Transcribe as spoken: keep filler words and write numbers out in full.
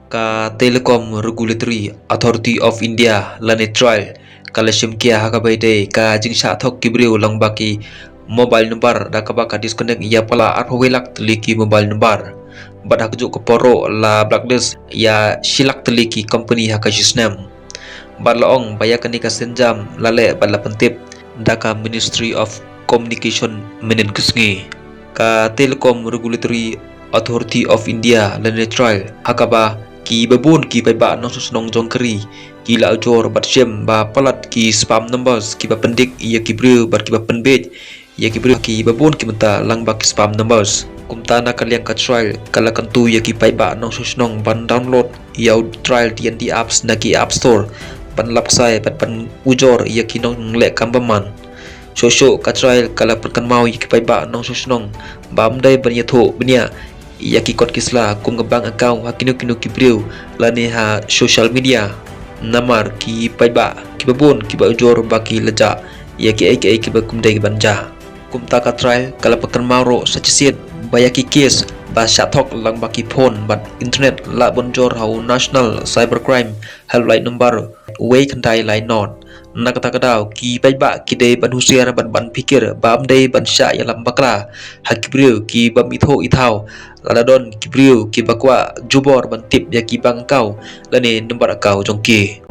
Ka Telecom Regulatory Authority of India lane TRAI ka la shim khia ha kaba ïadei ka jingshah thok ki briew lyngba ki mobile number da kaba ka disconnect ïa palat arphew wei lak tylli ki mobile number. Bad ha kajuh ka por ruh la blacklist ïa shi lak tylli ki company ha ka shi snem. Bad la ong ba ïa kane ka sienjam la leh bad la pyntip da ka Ministry of Communication mynhynnin ka sngi. Ka Telecom Regulatory Authority of India lane TRAI ha kaba kiba bun ki paidbah nongshong shnong jong ka ri ki la ujor bad shim ba palat ki spam numbers kiba pyndik ïa ki briew bad kiba pynbiej ïa ki briew ha kiba bun ki bynta lyngba ki spam numbers. Kumta na ka liang ka TRAI ka la kyntu ïa ki paidbah nongshong shnong ban download ïa u TRAI TND apps na ki App Store ban lap ksai bad ban ujor ïa ki nongleh kam bymman. Shuh shuh ka TRAI ka la pynkynmaw ïa ki paidbah nongshong shnong ba ym dei ban ïathuh bniah ïa ki kot ki sla kum ka bank account ha kino kino ki briew lane ha social media. Namar ki paidbah kiba bun kiba ujor ba ki la jah ïa kiei kiei kiba ym dei ban jah. Kumta ka TRAI ka la pynkynmaw ruh sa shisien ba ïa ki case ba shah thok lyngba ki phone bad internet lah ban ujor ha u National Cybercrime Helpline number wei khyndai lai nod. Na kata ka daw ki paidbah ki dei ban husiar bad ban phikir ba ym dei ban shah ïalam bakla ha ki briew kiba ym ithuh ithaw, lada don ki briew kiba kwah jubor ban tip ïa ki bank account lane number account jong ki.